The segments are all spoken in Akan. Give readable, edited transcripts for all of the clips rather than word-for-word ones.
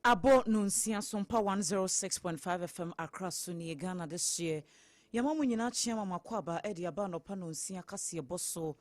Abɔ nonsia so mpa 106.5 FM Accra so nie Ghana dehyeɛ. Yɛma mo nyinaa kyea ma mo akwaaba de aba anɔpa nonsia kaseɛbɔ so.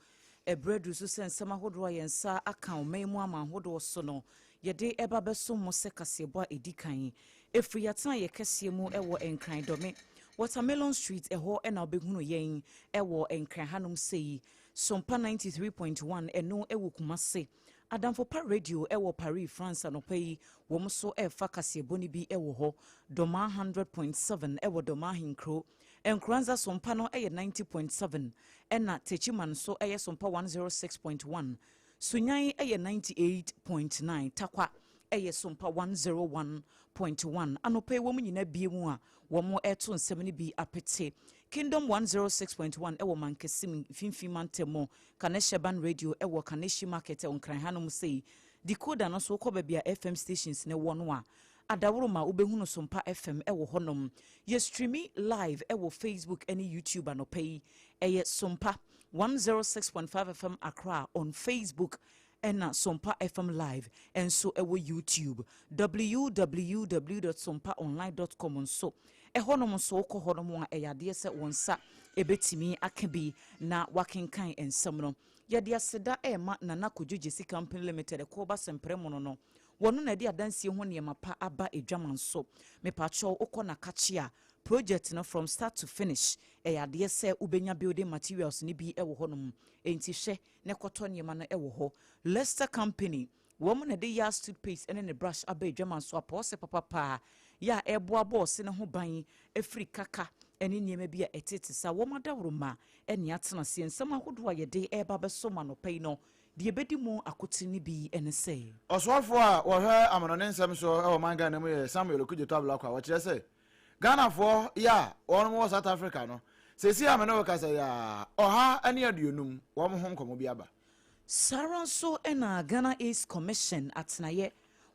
Ɛberɛ aduru so sɛ nsɛm ahodoɔ a yɛn nsa aka ɔman mu aman hodoɔ so no yɛde ɛba bɛsom mo sɛ kaseɛbɔ a ɛdi kan. Ɛfiri yɛatenaeɛ kɛseɛ mu wɔ Nkran Dɔme, Watermelon Street ɛhɔ na wobɛhunu yɛn wɔ Nkran hanom sei. Sompa 93.1 ɛno wɔ Kumase. Adamfo Pa Radio wɔ Paris, France anɔpa yi, wɔn nso refa kaseɛbɔ no bi wɔ hɔ. Dɔmaa 100.7 wɔ Dɔmaa Ahenkuro. Nkoranza Sompa no yɛ 90.7 ɛna Techiman nso yɛ Sompa 106.1. Sunyani yɛ 98.9, Tarkwa yɛ Sompa 101.1. Anɔpa yi wɔn nyinaa bie mu a wɔreto nsɛm no bi apete. Kingdom 106.1 wɔ Mankasim mfimfini mantam mu. Kaneshaban Radio wɔ Kaneshi Market wɔ Nkran hanom sei. Decoder no nso wokɔ baabi a FM stations no wɔ no a, adaworoma wobɛhunu Sompa FM wɔ hɔnom. Yɛ streami live wɔ Facebook ne YouTube anɔpa yi. Ɛyɛ Sompa 106.5 FM Accra on Facebook ɛna Sompa FM Live nso wɔ YouTube. www.sompaonline.com nso ɛhɔnom nso wokɔ hɔnom a ɛyɛ adeɛ sɛ wɔn nsa ɛbɛtumi aka bi na wakenkan nsɛm no. Yɛde aseda ɛrema Nana Kojo Gyesi Company Limited ɛkɔɔba sɛmprɛ mono no. Wɔno na ɛde adansie ho nneɛma pa aba adwaman so. Mepakyɛw wokɔ Nakakye a project no from start to finish ɛyɛ adeɛ sɛ wobɛnya building materials no bi wɔ hɔnom. Enti hwɛ na kɔtɔ nneɛma no wɔ hɔ. Lester Company, wɔn na ɛde Yas toothpaste ne ne brush aba adwaman so apɔɔse papapaa yɛ a ɛreboa bɔɔse no ho ban afiri kaka ne nneɛma bi a ɛtete saa. Wɔn adaworoma ne atena aseɛ. Nsɛm ahodoɔ a yɛde reba abɛso mo anɔpa yi no, deɛ ɛbɛdi mu akotene no bi ne sɛ. Ɔsoafoɔ a ɔhwɛ amanɔne nsɛm soɔ wɔ ɔman Ghana mu yɛ Samuel Okudzeto Ablakwa a ɔkyerɛ sɛ Ghanafoɔ yɛ a wɔn wɔ South Africa no seesei a me ne wo kasa yi a 150 wɔn ho nkɔmmɔ bi aba. Saa ara nso na Ghana AIDS Commission atenaeɛ,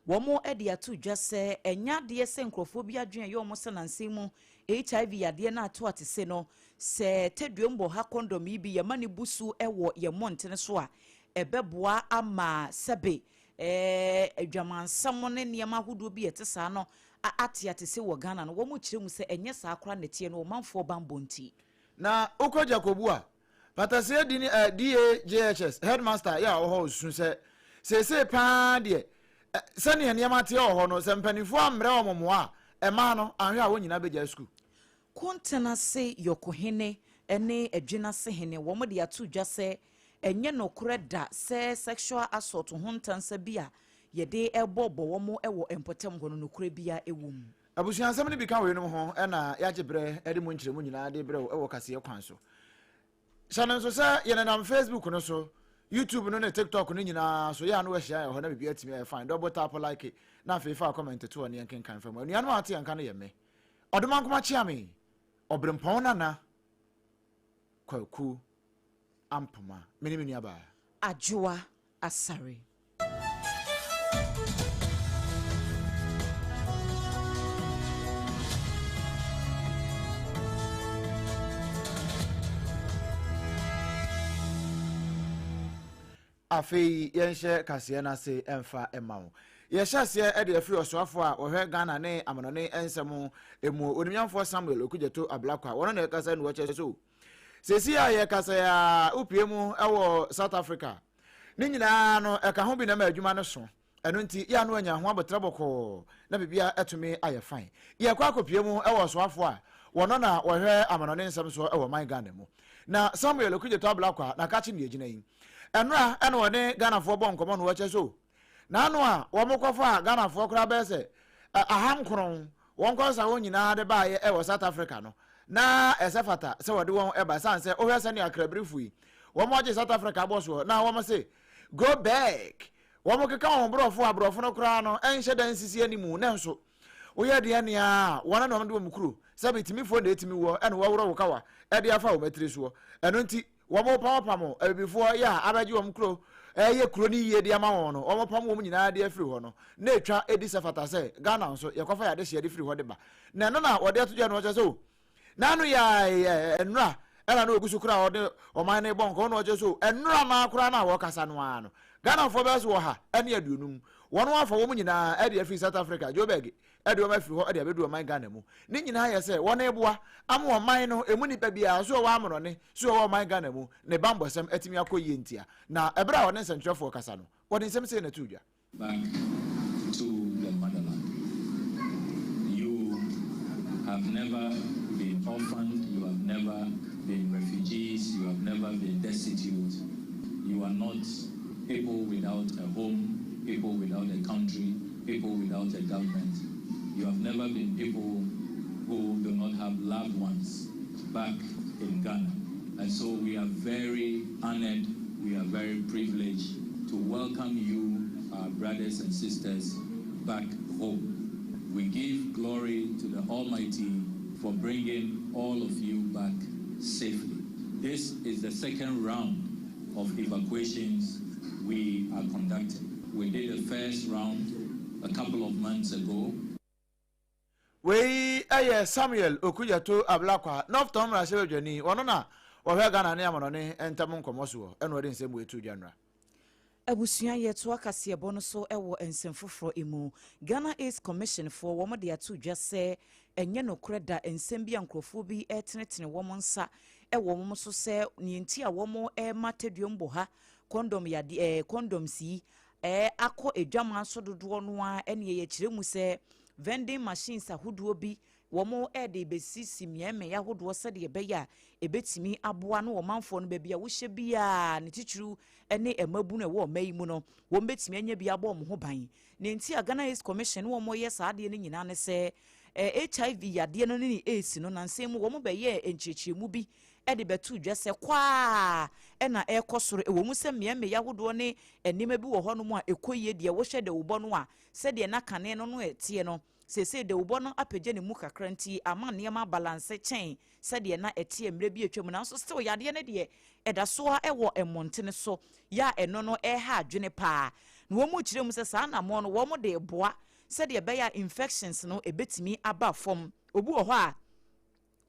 wɔn de ato dwa sɛ ɛnyɛ adeɛ sɛ nkurɔfoɔ bi adwene ɛyɛ wɔn sɛ nansa yi mu HIV yadeɛ no ato atese no, sɛ taduam bɔ ha kɔndɔm yi bi yɛma no bu so wɔ yɛn mmɔntene so a, ɛbɛboa ama sɛbe adwamansɛm ne nneɛma ahodoɔ bi a ɛte saa no ate atese wɔ Ghana no, wɔkyerɛ mu sɛ ɛnyɛ saa koraa na ɛteɛ no ɔmanfoɔ bammɔ nti. Na wokɔ Jakobu a, Pataseɛ di ne eh, DAJHS headmaster yɛ a ɔwɔ hɔ ɔsusu sɛ seesei paa deɛ eh, sɛdeɛ nneɛma teɛ wɔ hɔ no sɛ mpanimfoɔ ammrɛ wɔn mmoa a mmaa no anhwɛ a wɔn nyinaa bɛgyae sukuu. Kontenase Yɔkohene ne Adwinasehene wɔn de ato dwa sɛ ɛnyɛ nokorɛ da sɛ sexual assault ho ntansa bi a yɛde rebɔ bɔ wɔn wɔ mpɔtam hɔ no nokorɛ biara wɔ mu. Abusuansɛm no bi ka weinom ho na yɛagye berɛ de mu nkyerɛmu nyinaa de rebrɛ wo wɔ kaseɛ kwan so. Hyɛ no nso sɛ yɛnenam Facebook no so, YouTube no ne TikTok no nyinaa so, yɛ a na woahyia yɛn hɔ na biribiara atumi ayɛ fine. Double tap like na afei fa comment to hɔ na yɛnkenkan fa mu. Anuanom a wɔate yɛn nka no yɛ me, Ɔdomankoma Kyeame, Ɔberempɔn Nana Kwaku Ampoma, me ne me nuabaa. Adwoa Asare. Afei yɛnhyɛ kaseɛ no ase mfa mma wo. Yɛhyɛ aseɛ de afiri ɔsoafoɔ a ɔhwɛ Ghana ne amanɔne nsɛm mu, Onimnyamfoɔ Samuel Okudzeto Ablakwa. Wɔno na ɛkasa nu ɔkyɛ so. Seesei a yɛkasa yi ara, wopue mu wɔ South Africa. Ne nyinaa no, ɛka ho bi na ɛma adwuma no so. Ɛno nti, yɛ a na wanya ho aboterɛ bɔkɔɔ na biribiara atumi ayɛ fine. Yɛkɔ akɔpue mu wɔ ɔsoafoɔ a wɔno na wɔhwɛ amanɔne nsɛm soɔ wɔ ɔman Ghana mu. Na Samuel Okudzeto Ablakwa na kakye nea ɛgyina yi. Ɛnora na ɔne Ghanafoɔ bɔ nkɔmmɔ na ɔkyɛ so N'ano a wɔkɔfaa Ghanafoɔ koraa bɛyɛ sɛ 900, wɔn kɔsa wɔn nyinaa de baeɛ wɔ South Africa no, na ɛsɛ fata sɛ wɔde wɔn ba ɛsiane sɛ wohwɛ sɛnea Akrabirifo yi wɔn agye South Africa abɔ soɔ na wɔn se go back, wɔn keka wɔn borɔfo a borɔfo no koraa no ɛnhyɛ da nsisi anim nanso woyɛ deɛ nea wɔn na wɔn de wɔn kuro sɛ bitimifoɔ na ɛtumi wɔ ɛna wɔworɔ wo kawa ɛde afa wɔn atiri soɔ ɛno nti Wɔpamopamo abibifoɔ yɛ a abɛgye wɔn kuro reyɛ kuro no yie de ama wɔn no, wɔpam wɔn nyinaa de afiri hɔ no, na ɛtwa di sɛ fata sɛ Ghana nso yɛkɔfa yɛn adehyeɛ de firi hɔ de ba. Na ɛno na wɔde ato dwa no wɔkyerɛ sɛ o, n'ano yɛ a nnora ɛna na ɔgu so koraa ɔde ɔman no rebɔ nkɔmmɔ na ɔkyerɛ sɛ o, nnora no ara koraa no a wɔrekasa no ara no, Ghanafoɔ bɛyɛ so 150, Wɔn afa wɔn nyinaa de afiri South Africa, Joburg, de wɔn afiri hɔ de abɛdu ɔman Ghana mu. Ne nyinaa yɛ sɛ wɔn reboa ama ɔman no emu nipa biara, so ɔwɔ amonɔne, so ɔwɔ ɔman Ghana mu, ne bammɔsɛm atumi akɔ yie ntia. Na ɛberɛ a ɔne nsɛntwerɛfoɔ kasa no, wɔde nsɛm sei na ɛtoo dwa. Back to the motherland. You have never been orphaned, you have never been refugees, you have never been destitute. You are not people without a home, people without a country, people without a government. You have never been people who do not have loved ones back in Ghana. And so we are very honored, we are very privileged to welcome you, our brothers and sisters, back home. We give glory to the Almighty for bringing all of you back safely. This is the second round of evacuations we are conducting. We did the first round a couple of months ago. Wei yɛ Samuel Okudzeto Ablakwa, North Tongu mmarahyɛbadwani, ɔno na ɔhwɛ Ghana ne amanɔne ntam nkɔmmɔ soɔ, ɛna ɔde nsɛm wei too dwa nnora. Abusua yɛtoa kaseɛbɔ no so wɔ nsɛm foforɔ mu. Ghana AIDS Commission foɔ wɔn de ato dwa sɛ ɛnyɛ nokorɛ da nsɛm bi a nkurɔfoɔ bi retenetene wɔn nsa wɔ wɔn so sɛ nea nti a wɔn rema taduam boha kɔndɔm yadeɛ ɛɛ condoms yi ɛɛ akɔ adwaman so dodoɔ no ara ɛne yɛkyerɛ mu sɛ vending machines ahodoɔ bi wɔde rebɛsisi mmeammea ahodoɔ sɛdeɛ ɛbɛyɛ a ɛbɛtumi aboa no ɔmanfoɔ no baabi a wohyɛ biara, ne titiriw ne mmabunu a ɛwɔ ɔman yi mu no, wɔbɛtumi anya bi abɔ wɔn ho ban. Nea nti a Ghana AIDS Commission ne wɔn reyɛ saa adeɛ no nyinaa ne sɛ HIV yadeɛ no ne ne AIDS no, nansa yi mu wɔbɛyɛɛ nkyerɛkyerɛmu bi de bɛtoo dwa sɛ kɔ ara na ɛrekɔ soro. Ɛwɔ mu sɛ mmeammea ahodoɔ ne nneɛma bi wɔ hɔnom a ɛkɔ yie deɛ, wohwɛ dawubɔ no a, sɛdeɛ na kane no no teɛ no, Seesei dawubɔ no apagya ne mu kakra nti ama nneɛma abalanse kyɛn sɛdeɛ na ɛteɛ mmerɛ bi a atwam nanso still yadeɛ no deɛ ɛda so ara wɔ mmɔntene so yɛ a ɛno no ɛreha adwene paa. Na wɔn rekyerɛ mu sɛ saa anammɔn no wɔn de reboa sɛdeɛ ɛbɛyɛ a infections no ɛbɛtumi aba fam. Obi wɔ hɔ a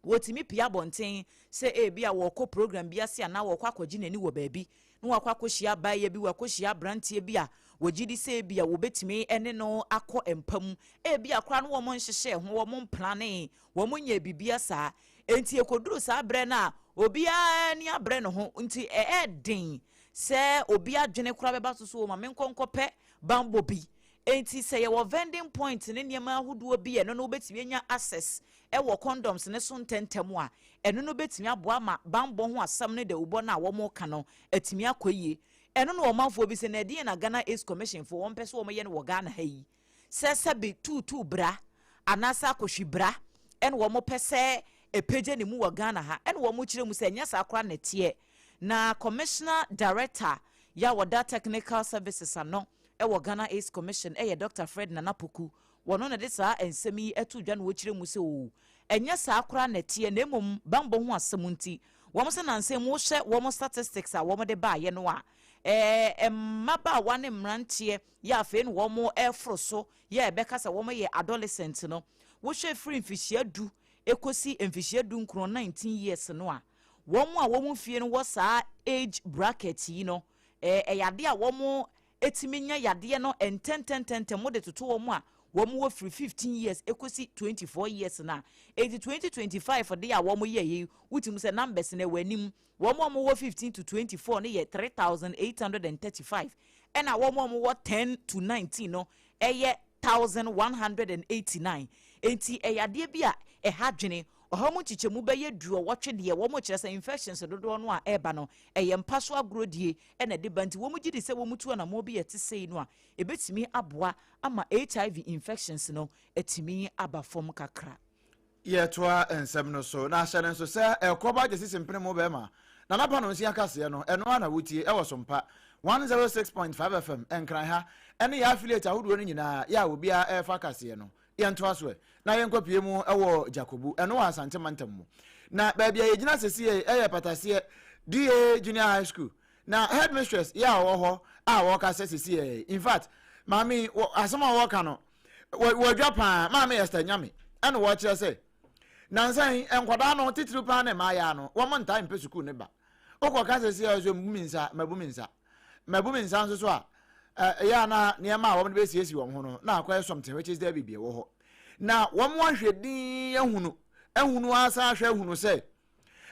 Wɔtumi pue abɔnten sɛ ebia wɔrekɔ program bi ase anaa wɔrekɔ akɔgye n'ani wɔ baabi, na wakɔ akɔhyia abaayewa bi, wakɔhyia aberanteɛ bi a wɔgye di sɛ ebia wɔbɛtumi ne no akɔ mpa mu. Ebia koraa no wɔn nhyehyɛɛ ho, wɔn mplanee, wɔn nyɛɛ biribiara saa. Enti ɛkɔduru saa berɛ no a, obiara ani abrɛ ne ho, nti ɛyɛ den sɛ obi adwene koraa bɛba so sɛ, o ma menkɔ nkɔpɛ bammɔ bi. Enti sɛ yɛwɔ vending point ne nneɛma ahodoɔ bi a ɛno no wobɛtumi anya access wɔ condoms no so ntɛmntɛm a, ɛno no bɛtumi aboa ma banbɔ ho asɛm ne dawubɔ no a wɔreka no atumi akɔ yie. Ɛno na ɔmanfoɔ bi sɛ, na ɛdeɛn na Ghana AIDS Commission foɔ wɔmpɛ sɛ wɔyɛ no wɔ Ghana ha yi? Sɛ sɛbe tuutuu bra anaasɛ akɔhwi bra ɛna wɔpɛ sɛ ɛpagya ne mu wɔ Ghana ha? Ɛna wɔkyerɛ mu sɛ ɛnyɛ saa koraa na ɛteɛ. Na Commissioner Director yɛ a ɔda Technical Services ano wɔ Ghana AIDS Commission yɛ Dɔkta Fred Nana Poku Wɔno na ɛde saa nsɛm yi too dwa na wɔkyerɛ mu sɛ oo, ɛnyɛ saa koraa na ɛteɛ na mmom bammɔ ho asɛm nti. Wɔn sɛ nansa yi mu wohwɛ wɔn statistics a wɔn de baeɛ no a, ɛɛ mmabaawa ne mmeranteɛ yɛ afei na wɔn reforo so yɛ a ɛbɛka sɛ wɔn yɛ adolescent no, wohwɛ firi mfihyia du kɔsi mfihyia dunkron, 19 years no a, wɔn a wɔn mfie no wɔ saa age bracket yi no, ɛɛ ɛyɛ adeɛ a wɔn tumi nya yadeɛ no ntɛntɛntɛntɛm wode toto wɔn a wɔn wɔ firi 15 years ɛkɔsi 24 years no a, enti 2025 deɛ a wɔn yɛeɛ yi wotumi sɛ numbers no ɛwɔ anim, wɔn a wɔwɔ 15 to 24 no yɛ 3835 ɛna wɔn a wɔwɔ 10 to 19 no ɛyɛ 1189 enti ɛyɛ adeɛ bi a ɛha adwene. Ɔha mu nkyekyɛmu bɛyɛ duɔwɔtwe deɛ wɔn kyerɛ sɛ infections dodoɔ no a ɛreba no ɛyɛ mpa so agorɔdie na ɛde ba nti wɔn gye di sɛ wɔn tu anammɔn bi a ɛte sei no a ɛbɛtumi aboa ama HIV infections no atumi aba fam kakra. Yɛtoa nsɛm no so, na hyɛ no nso sɛ ɛkɔ ba gyesi simpene mu bɛrima Nana Pano nsia kaseɛ no, ɛno ara na wotie ɛwɔ Sompa 106.5 FM, Nkran ha, ɛne yɛn affiliate ahodoɔ no nyinaa, yɛ a obiara ɛrefa kaseɛ no. Yɛntoa so ɛ, na yɛnkɔpue mu wɔ Djakobu, ɛno wɔ Asante mantam mu. Na baabi a yɛgyina sesie yɛ Pataseɛ DA Junior High School. Na headmistress yɛ a ɔwɔ hɔ a wɔkasa sesie, in fact, maame yi, asɛm a wɔka no, wɔadwa paa, maame Esther Nyame, ɛna wɔkyerɛ sɛ, nansa yi, nkwadaa no, titiriw paa ne mmaayaa no, wɔn ntaa mpɛ sukuu ne ba. Wokɔka sesie a, ɔsɛ, mabu me nsa, mabu me nsa. Mabu me nsa nso so a, Ɛyɛ a na nneɛma a wɔde bɛsiesie wɔn ho no na akɔyɛ something which is there, biribi ɛwɔ hɔ na wɔn ahwɛ din ahunu ahunu asan ahwɛ ahunu sɛ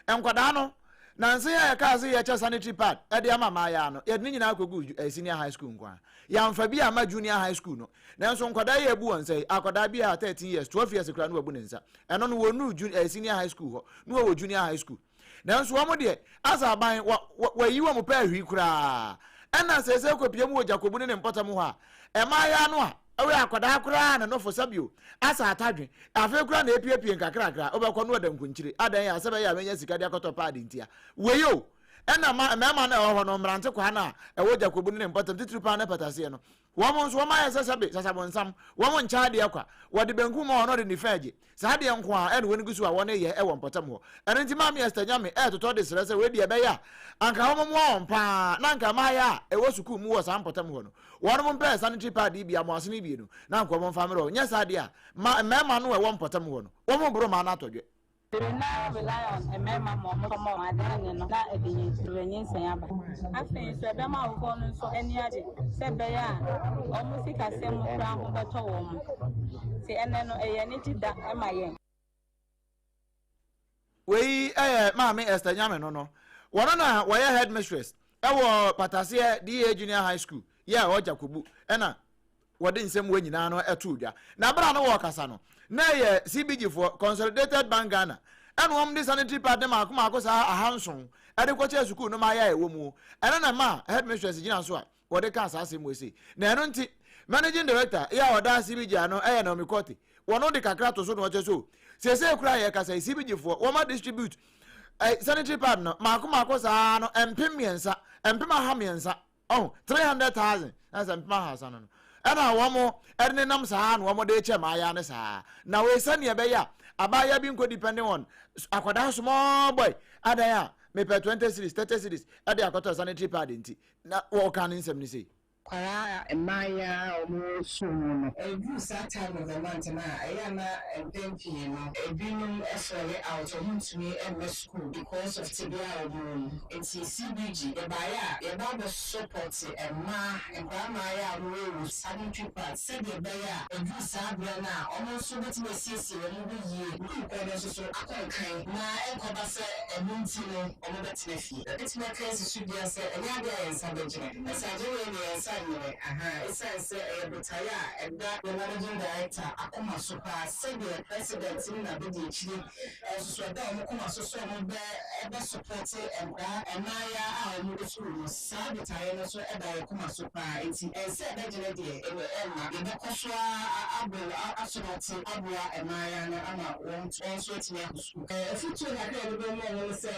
nkwadaa no nansi a yɛkaa sɛ yɛkyɛ sanitary pad ɛde ama mmaayaa no, yɛde ne nyinaa akɔgu senior high school nko a, yɛamfa bi ama junior high school no. Nanso nkwadaa yi abu wɔn nsa yi, akwadaa bi a 13 years, 12 years koraa no wabu ne nsa, ɛno no wɔnuru senior high school hɔ na wɔwɔ junior high school. Nanso wɔn deɛ, asa aban wɔyi wɔn pɛ ahwi koraa. Ɛna sɛsɛ kɔpie mu wɔ Gyakobu ne ne mpɔtam hɔ a, mmaayaa no a ɛwɔ akwadaa koraa ne nofo sɛbio asa atadwe afei koraa na epiepie nkakrakra, wobɛkɔ no ɔda nkunkyire adan yɛ asɛ bɛyɛ a menya sika de akɔtɔ paadi ntia wei o. Ɛna ma mmarima no a ɛwɔ hɔ no, mmerante kwaa no a ɛwɔ Gyakobu ne ne mpɔtam, titiri paa ne pataseɛ no, wɔn nso wɔn ayɛ sɛ sɛbe sasabonsam. Wɔn nkyɛ adeɛ kwa, wɔde benkum ma wɔn, ɔde nifa agye. Saa adeɛ nko a ɛna wɔn gu so a wɔn yɛ ɛwɔ mpɔtam hɔ. Ɛno nti Maame Esther Nyame ɛɛtotɔ de srɛ sɛ wei deɛ ɛbɛyɛ a anka wɔn mmoa wɔn paa, na anka mmaayɛ a ɛwɔ sukuu mu wɔ saa mpɔtam hɔ no, wɔn mpɛɛ sanitary pad yi bi amoasene bi no na anka wɔn mfa mmerɛ wɔn. Nyɛ saa deɛ a, ma mmarima no a ɛwɔ mpɔtam hɔ no, wɔn boro mmaa no atɔdwe. Bebree no ara rely on mmarima ma wɔtɔ ma wɔn aduane no na ɛde nyinsɛn aba. Afei nso ɛbɛma awofoɔ no nso ani agye sɛ ɛbɛyɛ a wɔn sikasɛm mu koraa ho bɛtɔ wɔn. Nti ɛnnɛ no ɛyɛ anigye da ma yɛn. Wei yɛ Maame Esther Nyame no. Wɔno na wɔyɛ headmistress ɛwɔ Pataseɛ DA Junior High School yɛ a ɛwɔ Jakobu, ɛna wɔde nsɛm wɔ nyinaa no ɛto dwa. Na abere a no wɔrekasa no, na ɛyɛ CBG foɔ, Consolidated Bank Ghana, ɛna wɔn de sanitary pad ne maako maako saa 700 ɛde kɔkyɛɛ sukuu no maayɛ a ɛwɔ mu. Ɛno na ma headmistress gyina so a wɔde kaa saa asɛm wɔ sei. Na ɛno nti managing director yɛ a ɔda CBG ano ɛyɛ Naomi Korte, wɔn de kakra to so na wɔkyɛ so seesei koraa yɛ kasa yi, CBG foɔ wɔn distribute sanitary pad no maako maako saa no 3,000, 300,000, ɔho 300,000, na sɛ 300,000 no ɛna wɔn ɛde nenam saa na wɔn de kyɛ mmaayɛ ne saa. Na wei sɛnea ɛbɛyɛ a abaayewa bi nkɔ depending on akwadaa small boy adan a mepɛ 20 cedis, 30 cedis ɛde akɔtɔ sanitary pad. Nti na wɔka ne nsɛm ne sei. Kwaraa mmaayewa a wɔwɔ sukuu mu no, ɛduru saa time of the month no a, ɛyɛ a na mpɛn pii no, ebinom fall out, wɔn ntumi mmɛ sukuu because of tebea a wɔwɔ mu. Nti CBG yɛbaeɛ a, yɛba abɛ support mmaa, nkwaraa mmaayewa a wɔwɔ wɔ sanitary pads, sɛdeɛ ɛbɛyɛ a ɛduru saa berɛ no a, wɔn nso bɛtumi asiesie wɔn ho yie, sukuu kɔ no nso so akɔ nkan na ɛnkɔba sɛ ɛno nti no wɔbɛtena fie. Ɛbɛtumi aka asi so dua sɛ ɛnyɛ adeɛ a yɛn nsa bɛgyina. Ɛsɛ wei ne yɛn nsa nyere aha, ɛsiane sɛ ɛyɛ botaeɛ a ɛda yɛn managing director akoma so paa, sɛdeɛ president ne n'abɛdi akyire nso so ɛda wɔn koma so sɛ wɔn bɛ ɛbɛ support nkwadaa mmaayewa a wɔn wɔ sukuu no. Saa botaeɛ no nso ɛda yɛn koma so paa, nti ɛnsɛ ɛbɛgyina deɛ ɛwɔ ɛmma yɛbɛkɔ so a abɔ asonɔte aboa mmaayewa no ama wɔn nso atumi akɔ sukuu. Afutuo kakra a yɛde bɛma wɔn no sɛ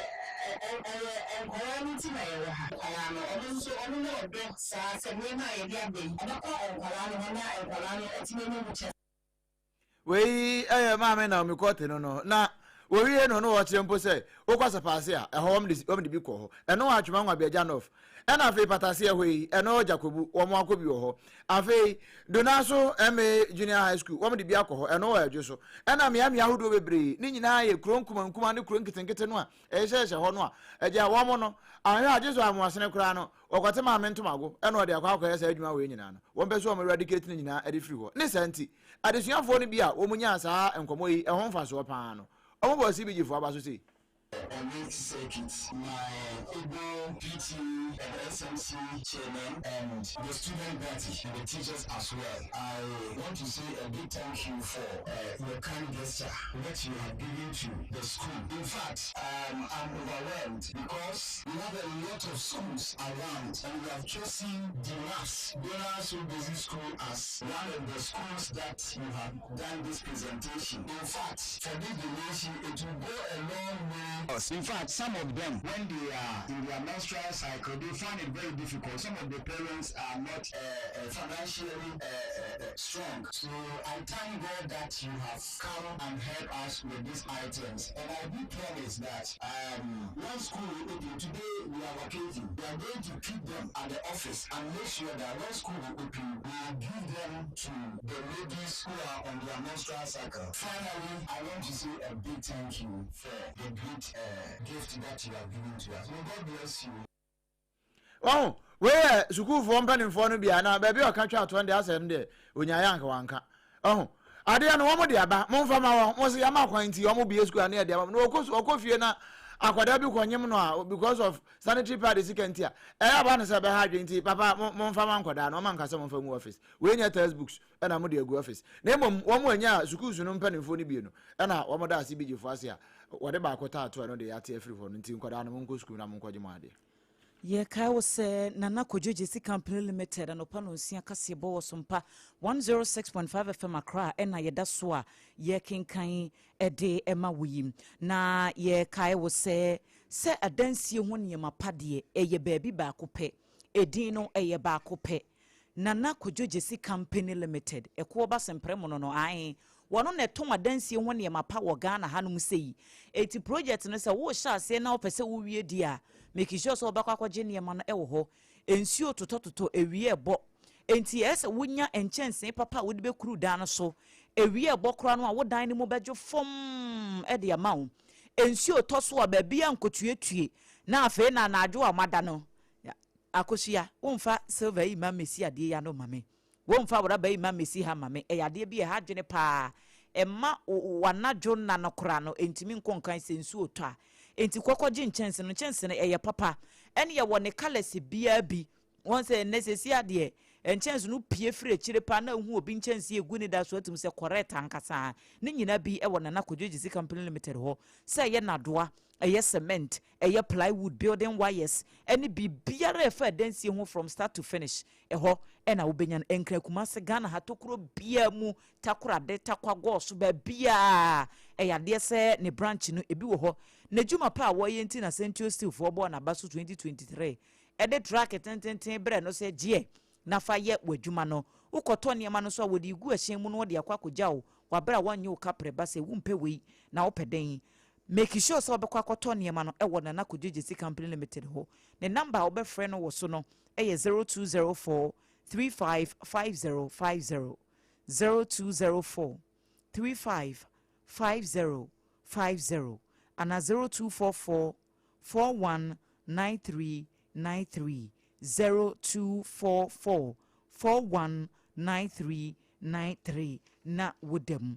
ɛyɛ nkwadaa no nti na yɛwɔ ha. Nkwadaa no, ɔno nso ɔno ne ɔdɔ saa sɛ nneɛma a yɛde aba yi ɛbɛkɔ nkwadaa no hɔ na nkwadaa no atumi anya mu kyɛ. Wei ɛyɛ Maame Naomi Kɔte no. Na wɔwie no wɔkyerɛ mpo sɛ wokɔ Sɛpaase a, ɛhɔ wɔn de bi kɔ hɔ, ɛno Atwoma Nwabiagya North, ɛna afei Pataseɛ hɔ yi, ɛno Jakobu, wɔn akɔ bi wɔ hɔ. Afei Donaso MA Junior High School, wɔn de bi akɔ hɔ, ɛno wɔ Ɛdwo so. Ɛna mmeammea ahodoɔ bebree ne nyinaa yɛ kuro nkuma nkuma ne kuro nketenkete no a ɛhyehyɛhyɛ hɔ no a ɛgya wɔn no ahwɛ agye so amoasene koraa no, wɔkɔte maame ntomago ɛna ɔde akɔ akɔyɛ saa adwuma wɔ nyinaa no. Wɔn pɛ so wɔn eradicate no nyinaa ɛde firi hɔ. Ne saa nti adesuafoɔ no bi a wɔn nyaa saa nkɔmɔ yi ɛho mfasoɔ paa no, wɔn bɔ CBG foɔ aba so sei. On this circuit, my able PTA and SMC chairman and the student body and the teachers as well. I want to say a big thank you for your kind gesture which you have given to the school. In fact, I'm overwhelmed because we have a lot of schools around and we have chosen the MAPS Donald Basic School as one of the schools that you have done this presentation. In fact, for this donation, it will go a long way. In fact, some of them, when they are in their menstrual cycle, they find it very difficult. Some of the parents are not financially strong. So I thank God that you have come and helped us with these items. And I do promise that when school will open, today we are vacating, we are going to keep them at the office and make sure that when school will open, we will give them to the ladies who are on their menstrual cycle. Finally, I want to say a big thank you for the great gift that you have given to us. May God bless you. Wahu? Wei yɛ sukuufoɔ mpanimfoɔ no bi a na baabi a ɔka twa toɔ no deɛ asɛ no deɛ ɔnyaeɛ anka wanka. Wahu? Adeɛ no wɔn de aba, momfa ma wɔn. Mo se yɛama kwan nti wɔn bue sukuu a ne yɛde ama. Na wɔkɔ wɔkɔ fie na akwadaa bi kɔnyem no a because of sanitary pad sika nti a ɛyɛ aba no sɛ ɛbɛha adwene nti papa mo momfa ma nkwadaa no wɔn anka sɛ momfa ngu office. Wei nyɛ textbooks ɛna mode agu office. Na mmom wɔn anya sukuus no mpanimfoɔ no bie no ɛna wɔn da ase bigyefoɔ ase a wɔde baako taa to ɛno de yɛate afiri hɔ no nti nkwadaa no monkɔ sukuu na monkɔgye mo adeɛ. Yɛkae wo sɛ Nana Kojo Gyesi Company Limited anɔpa nonsia kaseɛbɔ wɔ Sompa 106.5 FM Accra ɛna yɛda so a yɛkenkan de ma wo yi. Na yɛkae wo sɛ sɛ adansie ho nneɛma pa deɛ ɛyɛ baabi baako pɛ, edin no ɛyɛ baako pɛ. Nana Kojo Gyesi Company Limited, ɛkoɔ ba Semprɛ mono no, ae, wɔno na ɛtɔn adansie ho nneɛma pa wɔ Ghana hanom sei. Enti project no sɛ worehyɛ aseɛ na wopɛ sɛ wowie deɛ a, make sure sɛ wobɛkɔ akɔgye nneɛma no wɔ hɔ. Nsuo totɔtotɔ, awia ɛbɔ, enti ɛyɛ sɛ wonya nkyɛnsee papa a wode bɛkuru dan no so. Awia ɛbɔ koraa no a, wo dan no mu bɛdwo fɔmm de ama wo. Nsuo tɔ so a, baabiara nkɔtuetue, na afei na anadwo a moada no, Akosua, womfa silver yi mma mmɛsi adeɛ yi ano mma me. Womfa rɔba yi mma mmɛsi ha mma me. Ɛyɛ adeɛ bi a ɛha adwene pa ara. Ɛmma w'anadwo nna no koraa no, ɛntumi nkɔ nkan sɛ nsuo retɔ a. Enti kɔ kɔgye nkyɛnse no. Nkyɛnse no, ɛyɛ papa. Ɛne yɛwɔ ne colours biara bi. Wɔn sɛ ɛnnɛ seesei adeɛ, nkyɛnse no pue firi akyire pa ara na wohu obi nkyɛnse a ɛgu ne da so atum sɛ correct ankasa. Ne nyinaa bi wɔ Nana Kojo Gyesi Company Limited hɔ. Sɛ ɛyɛ nnadoa, ɛyɛ cement, ɛyɛ plywood, building wires, ɛne biribiara a ɛfa adansie ho from start to finish, ɛhɔ na wobɛnya no. Nkran, Kumasi, Ghana ha tokuro biara mu, Takorade, Tarkwa, Goso, baabiara ɛyɛ adeɛ sɛ ne branch no ebi wɔ hɔ. N'adwuma pa a wɔyɛ nti na Century Steel foɔ bɔɔ n'aba so 2023 ɛde truck tententen brɛɛ no sɛ gyeɛ na fa yɛ w'adwuma no. Wokɔtɔ nneɛma no nso a wɔde regu ɛhyɛn mu na wɔde akɔ akɔgya wo wɔ aberɛ a wɔnnye wo kaprɛ ba sɛ wompɛ wei na wopɛ dɛn. Make sure sɛ wobɛkɔ akɔtɔ nneɛma no wɔ Nana Kojo Gyasi Company Limited hɔ. Ne number a wobɛfrɛ no wɔ so no yɛ 0204 35 5050, 0204 35 5050 anaa 0244 419393, 0244 419393 na woda mu.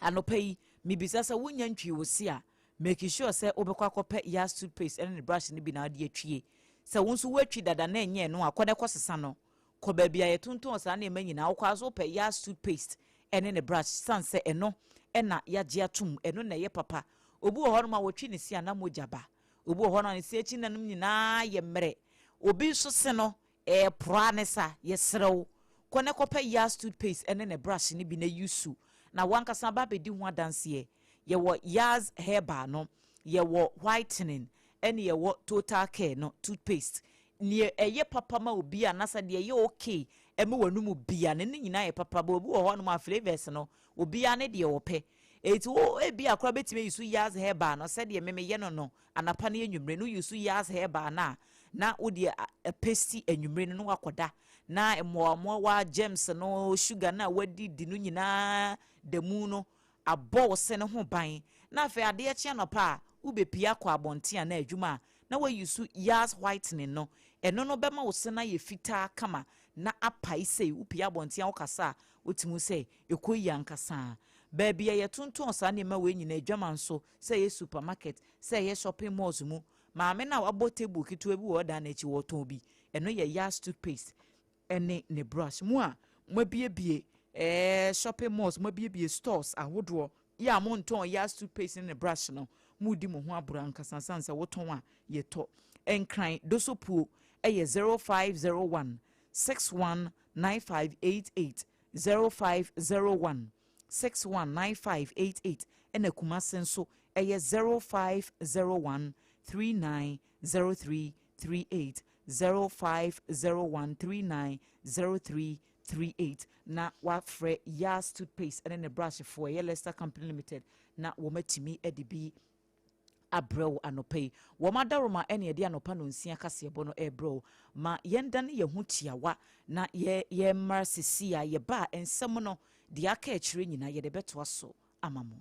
Anɔpa yi, mebisa sɛ wonya ntwii wo se a, make sure sɛ wobɛkɔ akɔpɛ Yas toothpaste ne ne brush no bi na wode atwie. Sɛ wo nso woatwi dada na ɛnyɛɛ no a, kɔ na kɔsesa no. Kɔ baabi a yɛtontɔn saa nneɛma nyinaa, wokɔ ara nso wopɛ Yas toothpaste ne ne brush sane sɛ ɛno na yɛagye atom, ɛno na ɛyɛ papa. Obi wɔ hɔnom a wɔtwe ne se a na mogya ba. Obi wɔ hɔ no a ne se akyi nanom nyinaa yɛ mmerɛ. Obi nso se no, Ɛɛpora ne sa, yɛsrɛ wo, kɔ na kɔpɛ Yaz toothpaste ne ne brush no bi na use na w'ankasa aba abɛdi ho adanseɛ. Yɛwɔ Yaz herbal no, yɛwɔ whitening ɛne yɛwɔ total care no toothpaste. Neɛ ɛyɛ papa ma obi anasa deɛ ɛyɛ okay ɛma w'anum bia no, ne nyinaa yɛ papa. But obi wɔ hɔ nom a flavours no, obiara ne deɛ ɔpɛ. Enti wo ebia koraa bɛtumi ayi so Yaz herbal no sɛdeɛ me meyɛ no no anapa ne anwummere no, woyi so Yaz herbal no a, na wode apesti anwummere no na wakɔda na mmoawammoawa, germs no, sugar no a wadidi no nyinaa da mu no abɔ wo se no ho ban. Na afei adeɛ kye anɔpa a, wobɛpue akɔ abɔnten anaa adwuma a, na wayi so Yaz whitening no. Ɛno no bɛma wo se no ayɛ fitaa kama na apae sei. Wopue abɔnten a wokasa a, wotumi hu sɛ ɛkɔ yie ankasa. Baabi a yɛtontɔn saa nneɛma wei nyinaa, adwaman so, sɛ ɛyɛ supermarket, sɛ ɛyɛ shopping malls mu, maame no a wabɔ table ketewa bi wɔ ɔdan no akyi, ɔretɔn bi. Ɛno yɛ Yaz toothpaste ne ne brush. Mo a moabiebie eh, shopping malls, moabiebie stores ahodoɔ, yɛ a montɔn Yaz toothpaste ne ne brush no, moredi mo ho aboro ankasa sane sɛ wotɔn a yɛtɔ. Nkran Dosopuo yɛ 0501 619588, 0501 619588 ɛna Kumase nso ɛyɛ 0501 390338, 0501 390338 na wafrɛ Yaz toothpaste ɛne ne brush foɔ ɛyɛ Lester Company Limited na wɔn atumi de bi abrɛ wo anɔpa yi. Wɔn adaworoma ɛne ɛde anɔpa nonsia kaseɛbɔ no ɛrebrɛ wo. Ma yɛndane yɛn ho tiawa na yɛ yɛmmra sisi a yɛba a nsɛm no deɛ aka akyire nyinaa yɛde bɛtoa so ama mo.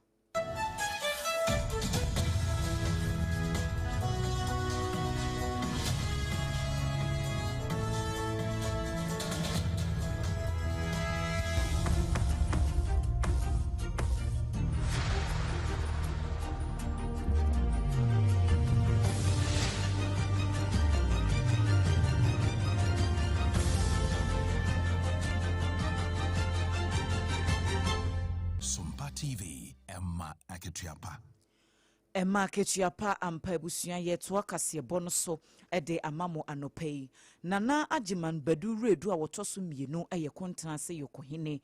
Akatua pa. Ɛma akatua pa ampa abusua yɛtoa kaseɛbɔ no so de ama mo anɔpa yi. Nana Agyeman Badu Wiredu a wɔtɔ so mmienu yɛ Kontenase Yokohene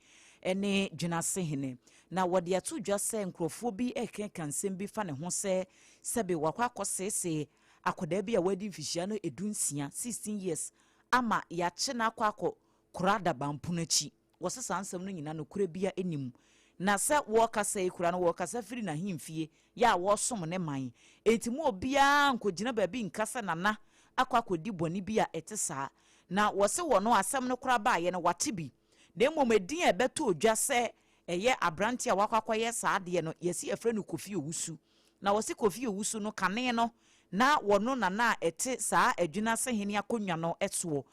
ne Dwenase hene. Na wɔde ato dwa sɛ nkurɔfoɔ bi rekenka nsɛm bi fa ne ho sɛ sɛbe wakɔ akɔseesee akwadaa bi a wadi mfihyia no 16, 16 years, ama yɛakye no akɔ akɔ kora adaban pono akyi. Wɔse saa nsɛm no nyinaa nokorɛ bia nni mu. Na sɛ wɔrekasa yi koraa no wɔrekasa firi n'ahemfie yɛ a wɔresom ne man. Enti mo obiara nkɔgyina baabi nka sɛ Nana akɔ akɔdi bɔne bi a ɛte saa. Na wɔse wɔno asɛm no koraa baeɛ no wate bi. Na mmom edin a ɛbɛtɔɔ dwa sɛ ɛyɛ aberanteɛ a wakɔ akɔyɛ saa adeɛ no yɛse yɛfrɛ no Kofi Owusu. Na wɔse Kofi Owusu no kane no na wɔno Nana a ɛte saa Adwinase hene akonnwa no soɔ.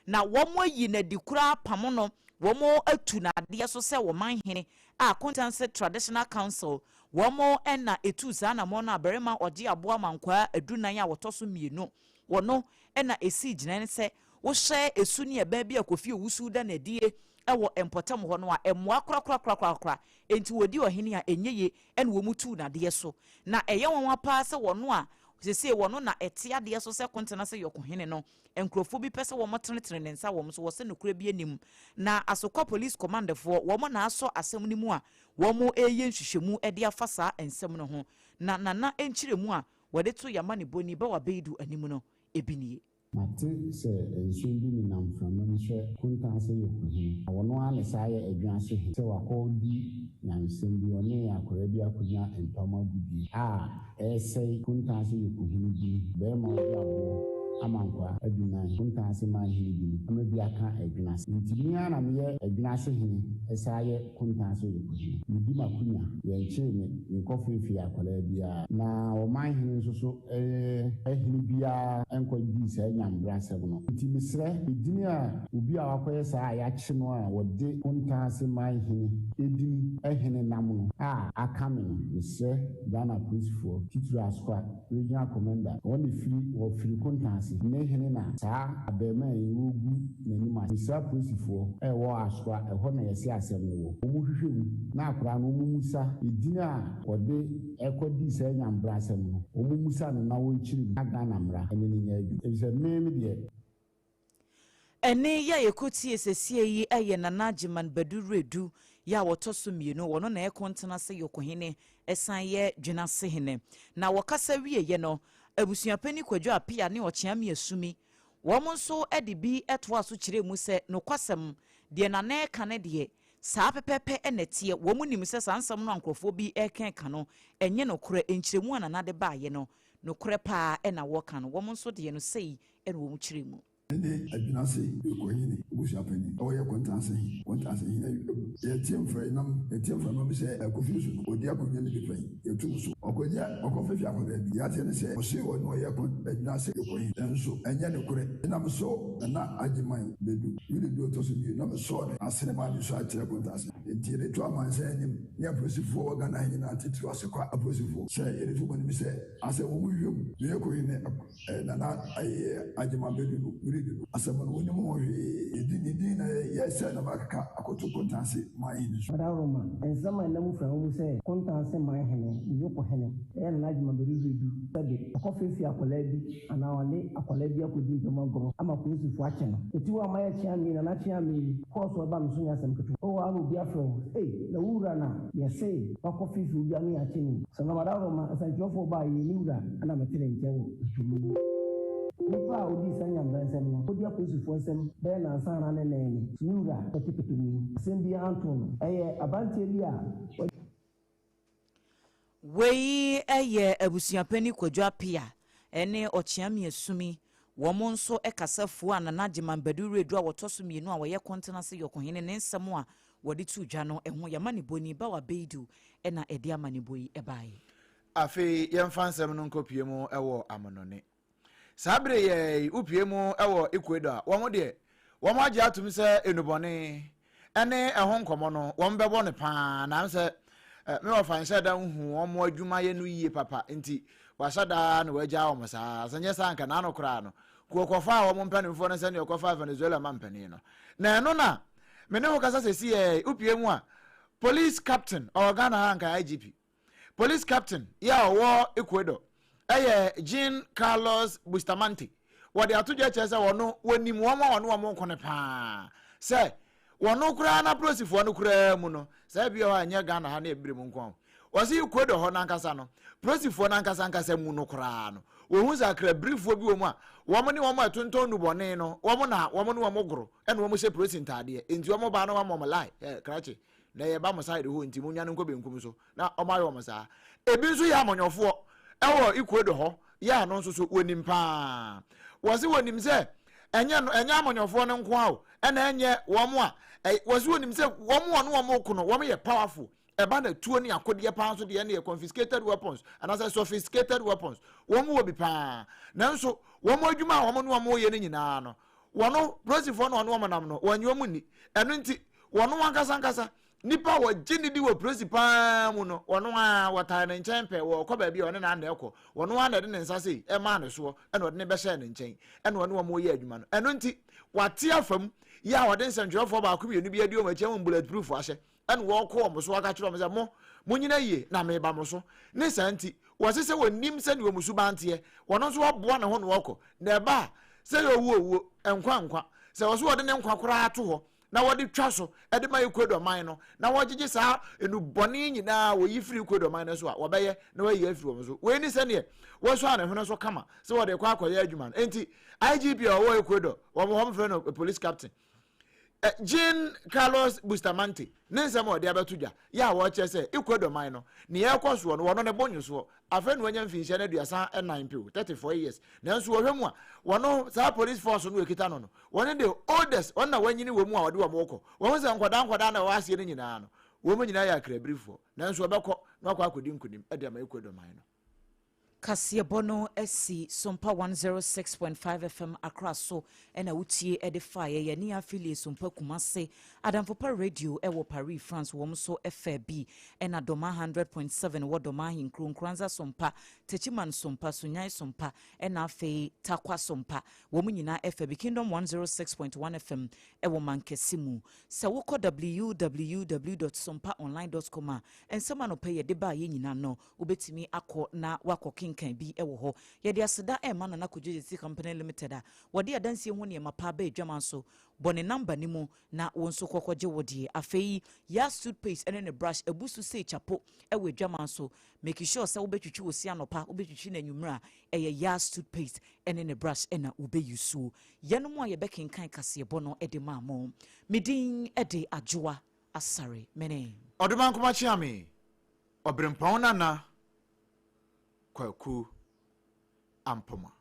Na wɔayi no adi koraa apamo no, wɔatu no adeɛ so sɛ ɔmanhene a Kontanse Traditional Council, wɔn na ɛtuu saa anammɔn no a barima ɔgye aboa mankwaa adunan a wɔtɔ so mmienu, wɔno na ɛsii gyinae no sɛ wohyɛ esu ne ɛbɛn bi a Kofi Owusu da no adie wɔ mpɔtam hɔ no a, ɛmmoa korakorakorakorakora, enti wɔdi ɔhene a ɛnyɛ ye na wɔtuu no adeɛ so. Na ɛyɛ nwanwa paa sɛ wɔno a seesei wɔno na ɛte adeɛ so sɛ Kontanase Yɔkohene no, Nkurɔfoɔ bi pɛ sɛ wɔn tenetene ne nsa wɔn so wɔ sɛ nokorɛ bi nnim. Na Asokwa Police Command foɔ, wɔn na asɔ asɛm no mu a wɔn reyɛ nhwehwɛmu de afa saa nsɛm no ho. Na Nana nkyerɛmu a wɔde to Yamanebɔni Bawa Beidu anim no bi nie. Mate sɛ nson bi nenam mframa mu sɛ Kontanse Yokohene, na wɔno ara ne saa yɛ Adwuase he, sɛ wakɔdi nyamesɛm bi, ɔne akwadaa bi akonya mpam agodie a Ɛresɛe Kuntanase Yokohene din, Barima a ɔde aboɔ ama nkoa adunan, Kuntanase man hene dini, ama bi aka Adwenase. Nti me ara na meyɛ Adwenase hene san yɛ Kuntanase Yokohene. Medi m'akonya, yɛnkyee me menkɔfeefee akwadaa biara. Na ɔman hene nso so hene biara nkɔ dii saa nyambrasɛm no. Nti mesrɛ, edini a obi a wakɔyɛ saa a yɛakye no a wɔde Kuntanase man hene edini hene nam no a aka me no, mesrɛ Ghana apolisifoɔ, titire Asokwa Regional Commander, wɔn na firi, wɔfiri Kontanse, ne hene na saa abarimaa yi wɔregu n'anim ase. Mesrɛ apolisifoɔ a ɛwɔ Asokwa, ɛhɔ na yɛse asɛm no wɔ, wɔn hwehwɛ mu na akwadaa no wɔn mmusa edin a ɔde ɛkɔ dii saa nyambrasɛm no, wɔn mmusa no na wɔnkyere mu na Ghana mmara ne no nyɛ adwuma. Efisɛ me me deɛ. Ɛnne yi a yɛkɔtie sesie yi yɛ Nana Agyeman Badu Wiredu yi a ɔtɔ so mmienu. Ɔno na ɛko ntena ase yɛ ɔkohene san yɛ Dwenase hene. Na wɔkasa wieeɛ no, Abusuapanin Kwadwo Appiah ne Ɔkyeame Asumi, wɔn nso de bi toaa so kyerɛɛ mu sɛ nokwasɛm, deɛ Nana reka no deɛ, saa pɛpɛɛpɛ na ɛteɛ. Wɔn nim sɛ saa nsɛm no a nkurɔfoɔ bi reka no, ɛnyɛ nokorɛ. Nkyerɛmu a Nana de baeɛ no, nokorɛ pa ara na wɔreka no. Wɔn nso deɛ no, sei na wɔn kyerɛ mu. Ne Adwinase Ekohene abusuapanyin a ɔyɛ Kontanse he, Kontanse he awu. Yɛteɛ mfra nam, yɛteɛ mframa bi sɛ Kofi so no, ɔdi akonnwa no bi pɛn, yɛto no so. Ɔkɔgye, ɔkɔfefe akwadaa bi. Deɛ ateɛ ne sɛ, ɔse ɔno ɔyɛ Kon Adwinase Ekohene, nanso ɛnyɛ nokorɛ. Ɛna mesɔɔ Nana Agyeman Badu, Willie Doe ɔtɔ so mmienu, na mesɔɔ ne asene maa ne su akyerɛ Kontanse. Enti yɛde to amansan anim ne apolisifoɔ wɔ Ghana ha nyinaa, titiriw Asekwa apolisifoɔ, sɛ yɛde to wɔn anim sɛ, asɛ wɔn nhwehwɛ mu na Ekohene Nana ayɛ Agyeman Badu no weredi no asɛm no wonim ho hwee. Yɛdi ne din na yɛyɛ sɛ na makeka akoto Kontanse man hene so. Adaworoma, nsɛm a ɛnam mframa mu sɛ Kontanse man hene, Yoko hene, yɛ Nana Agyeman Badu weredi sɛbe ɔkɔfeefee akwadaa bi anaa ɔne akwadaa bi akɔdi mpam agorɔ ama polisifo akye no. Eti wo a mayɛ kyeame yi, Nana Kyeame yi, kɔɔ so ɛba me so nyɛ asɛm ketewa. Oo ara na obi afrɛ wo, ei, na wo wura na yɛse wakɔfeefee obi ano yɛakye no yi. Sɛ na Adaworoma, nsɛnkyerɛwfoɔ baa yei, me wura na mete ne nkyɛn wɔ. Tumi. Nipa a odii saa nyamebransɛm no, odi apolisifoɔ nsam bɛyɛ nnansa anaa ne nnɛn ni. So me wura ɔte pɛtɛ mu yi, asɛm biara ntoo no. Ɛyɛ aberanteɛ bi a wadi. Wei yɛ Abusuapanin Kwadwo Appiah ne Ɔkyeame Asumi. Wɔn nso kasa fuaa Nana Agyeman Badu Wiredu a wɔtɔ so mmienu a ɔyɛ Kontenase Yɔkohene ne nsɛm a wɔde too dwa no ho. Y'amanebɔni Bawa Beidu na ɛde amanebɔ yi baeɛ. Afei yɛmfa nsɛm no nkɔpue mu wɔ amonɔne. Saa bere yɛ yi wopue mu wɔ Ecuador a, wɔn deɛ, wɔn agye atom sɛ nnubɔne ne ɛho nkɔmmɔ no, wɔn bɛbɔ no paa. Nansɛ me wɔfa nhyɛ da nhu wɔn adwumayɛ no yie papa nti, wahyɛ da na wagyaa wɔn saa. Sɛ nyɛ saa anka n'ano koraa no, kuo kɔfaa wɔn mpanimfoɔ no sɛdeɛ ɔkɔfaa Venezuela mampanin no. Na ɛno na me ne wo kasa sɛsi yɛ wopue mu a, police captain ɔwɔ Ghana ha anka IGP. Police captain yɛ a ɔwɔ Ecuador ɛyɛ Jean Carlos Bustamante. Wɔde ato dwa kyerɛ sɛ wɔno wɔnim wɔn a wɔne wɔn ko no paa sɛ wɔno koraa na polisifoɔ no koraa mu no saa bi wɔ hɔ a ɛnyɛ Ghana ha ne ebire mu nko a wɔsi Ecuador hɔ n'ankasa no polisifoɔ n'ankasa ankasa mu no koraa no wɔhu sɛ akrabirifoɔ bi wɔ mu a wɔn ne wɔn a ɛtontɔn nnubɔne no wɔn na wɔn ne wɔn goro ɛna wɔn hyɛ polisi ntaadeɛ nti wɔn ba no wɔn wɔn lie ɛ krakye na yɛba mo side hɔ nti mo nwane nkɔ benkum so na wɔn ayɛ wɔn saa. Ebi nso yɛ amanyɔfoɔ ɛwɔ Ecuador hɔ yɛ ano nso so wɔnim paa. Wɔsi wɔnim sɛ ɛnyɛ no ɛnyɛ amanyɔfoɔ no nko a o, ɛna ɛnyɛ wɔn a ɛ wɔsi wɔnim sɛ wɔn a wɔne wɔn ko no wɔn yɛ powerful. Ɛba na tuo ne akodeɛ paa nso deɛ ɛne yɛ confiscated weapons anaasɛ sophisticated weapons wɔn wɔ bi paa. Nanso wɔn adwuma a wɔn ne wɔn yɛ no nyinaa no wɔn polisifoɔ na wɔne wɔn nam no wɔn nye wɔn nni. Ɛno nti wɔn ankasa ankasa nipa a wɔgye ne di wɔ polisi paa mu no wɔn a wɔtae ne nkyɛn pɛ wɔkɔ baabi a ɔne n'ana ɛkɔ wɔn a na ɛde ne nsa sei ɛmaa ne soɔ ɛna ɔde ne bɛhyɛɛ ne nkyɛn ɛna ɔne wɔn yɛ adwuma no. Ɛno nti wate afam yɛ a ɔde nsɛntwerɛfoɔ baako mmienu bi adi wɔn akyi wɔn bullet proof ahyɛ ɛna wɔkɔ wɔn so aka kyerɛ wɔn sɛ mo mo nyina yie na meba mo so. Ne saa nti wɔse sɛ wɔnim sɛdeɛ wɔn suban teɛ wɔn nso wɔboa ne ho na wɔkɔ na ɛba a sɛ yɛ owuo owuo nkwa nkwa sɛ wɔso wɔde ne nkwa koraa to hɔ na wɔde twa so de ma Ecuador man no na wɔgyegye saa nnubɔne nyinaa wɔyi firi Ecuador man no so a wɔbɛyɛ na wɔayi afiri wɔn so. Wei ne sɛdeɛ wɔsɔ ne hwene so kama sɛ wɔde kɔ akɔyɛ adwuma no. Enti IGP a ɔwɔ Ecuador wɔn hɔ mfrɛ no police captain Jean Carlos Bustamante ne nsɛm a ɔde abɛto dwa yɛ a wɔkyerɛ sɛ Ecuador man no nea ɛkɔ soɔ no wɔno ne bo nwosoɔ. Afei na wanya mfinhyia no 34 peo 34 years nanso wɔhwɛ mu a wɔno saa police force no ekita no no wɔne the oldest wɔn na wɔanyini wɔ mu a wɔde wɔn kɔ. Wɔn sɛ nkɔdaa nkɔdaa na ɛwɔ aseɛ no nyinaa no wɔn nyinaa yɛ akrabirifoɔ nanso wɔbɛkɔ na wɔakɔ akɔdi nkonim de ama Ecuador man no. Kaseɛbɔ no asi Sompa 106.5 FM Accra so ɛna wotie ɛde faeɛ. Yɛne affiliate Sompa Kumase, Adamfopa Radio ɛwɔ Paris, France wɔn nso ɛfɛ bi, ɛna Dɔma 100.7 wɔ Dɔma Ahenkuro, Nkoranza Sompa, Techiman Sompa, Sunyan Sompa, ɛna afei Takwa Sompa wɔn nyinaa ɛfɛ bi. Kingdom 106.1 FM ɛwɔ Mankɛse mu. Sɛ wokɔ www.sompaonline.com a nsɛm anɔpɛ yɛde baa yɛ nyinaa no wobɛtumi akɔ na wakɔ kenkan bi wɔ hɔ. Yɛde aseda ɛma Nana Kodwo Gyesi Company Limited a wɔde adansie ho nneɛma pa ba adwama so. Bɔ ne namba ne mu na wo nso kɔkɔgye wo deɛ. Afei Yas toothpaste ɛne ne brush abu so sei kyapo ɛwɔ adwama so. Make sure sɛ wobɛtwitwi wo se anɔpa, wobɛtwitwi no anwummerɛ a ɛyɛ Yas toothpaste ɛne ne brush ɛna wobɛyi so. Yɛnom a yɛbɛkenkan kaseɛbɔ no ɛde maa mo. Me din ɛde Adwoa Asare mene. Ɔdomankoma Kyeame, Ɔberempɔn Nana Kwaku Ampoma.